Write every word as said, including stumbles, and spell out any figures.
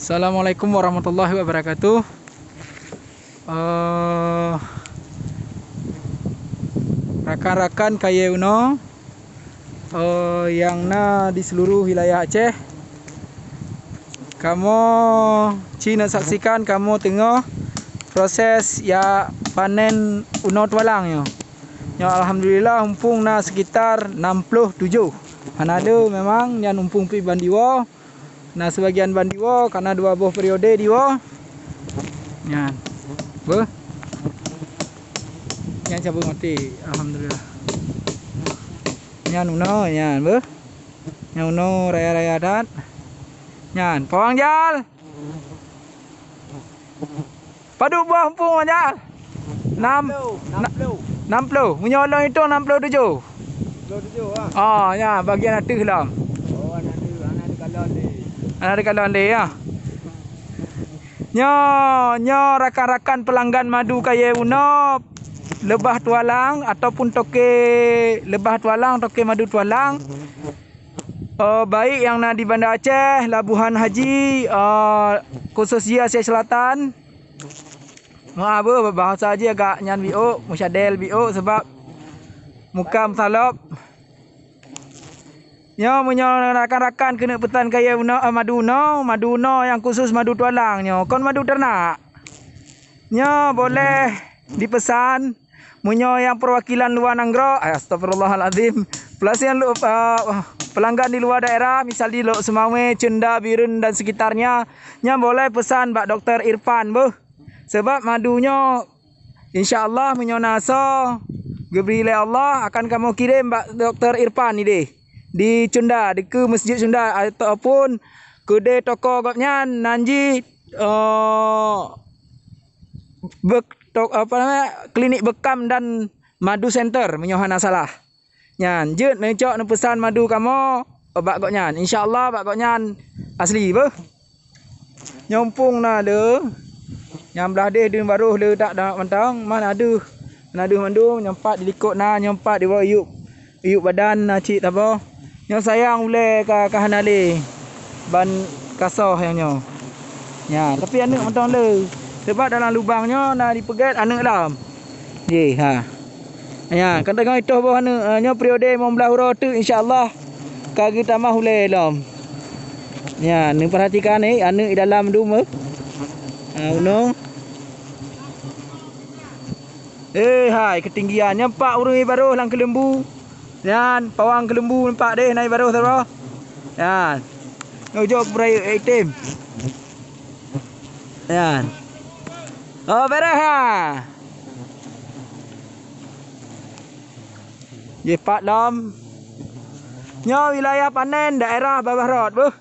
Assalamualaikum warahmatullahi wabarakatuh. Eh, rakan-rakan kayée unoe, eh, nyang na di seluruh wilayah Aceh, kamoe ci neusaksikan kamoe teungoh proses jak panen unoe tualang nyoe. Nyoe alhamdulillah umpung na sekitar enam puluh tujuh. Hana le memang nyan umpung pih ban diwoe. Na sibagian ban diwoe, karena dua boh periode diwoe. Nyan. Beuh. Nyan cabeueng maté, alhamdulillah. Nyan unoe, nyan beuh. Nyan unoe raya-raya that. Nyan, pawang jal. Padub boh umpung, Wan Jal? Enam, enam puluh. Enam puluh. Meunyoe lôn itong enam puluh tujuh. Enam puluh tujuh, ah. Ah, ya, bagian ateueh lom. Oh, hana di, hana di kalon deh. Hana di kalon deh, ya. Nyoe, nyoe rakan-rakan pelanggan madu kayée unoe, Lebah Tualang ataupun toke Lebah Tualang, toke madu Tualang. Eh, baik nyang na di Banda Aceh, Labuhan Haji, eh, khusus di Asia Selatan. Meu'ah beuh, bahasa jih agak nyan biôk, meusyadel biôk, sebab muka meusalop. Nyoe meunyoe rakan-rakan keuneuk peusan kayée unoe, eh, madu unoe, madu unoe nyang khusus madu tualang nyoe, kon madu teunak. Nyoe boleh dipeusan meunyoe nyang peuwakilan luwa nanggroe, eh, astagfirullahalazim. Plus nyang lu-, eh, pelanggan di luwa daerah, misal di Lhokseumawe, Cunda, Bireuen dan sekitarnya, nyan boleh peusan bak Dokto Irfan beuh. Sebab madu nyoe, insya Allah, meunyoe na soe geubri lé Allah, akan kamoe kirém bak Dokto Irfan idéh di Cunda, dikeue Masjid Cunda, ataupun keudéh toko gobnyan nan jih, eh, bek-, tok-, apa nama, klinik bekam dan madu center, meunyoe hana salah. Nyan, jeuet neucok neupeusan madu kamoe bak gobnyan. Insya Allah, bak gobnyan asli beuh. Nyoe umpung na le, nyang blah déh deun barôh le tak da mantong, man adeuh. Man adeuh mandum, nyoe pat di likot na, nyoe pat di bawah iyup. Iyup badan na cit saboh. Nyoe sayang ulée ka, ka hana lé ban kasoh nyang nyoe. Nya, tapi aneuëk mantong le. Sebab dalam lubang nyoe na dipeugét aneuëk lom. Jih, ha. Nya, kan teungoh itoh boh aneuëk, ha, nyoe periode limong blaih uroe teuk, insya Allah ka geutamah ulée lom. Nya, neupeurhatikan, eh, aneuëk di dalam dum, eh. Ha, unoe. Eh, hai, keutinggian. Nyan pat ureuëng ié barôh lam keuleumbu. Nyan, pawang keuleumbu nyan pat deh, na ié barôh saboh. Nyan. Nyoe jok beuraya item. Nyan. Oh, beureh ha. Jih pat lom. Nyoe wilayah panen daerah Babah Rot, beuh.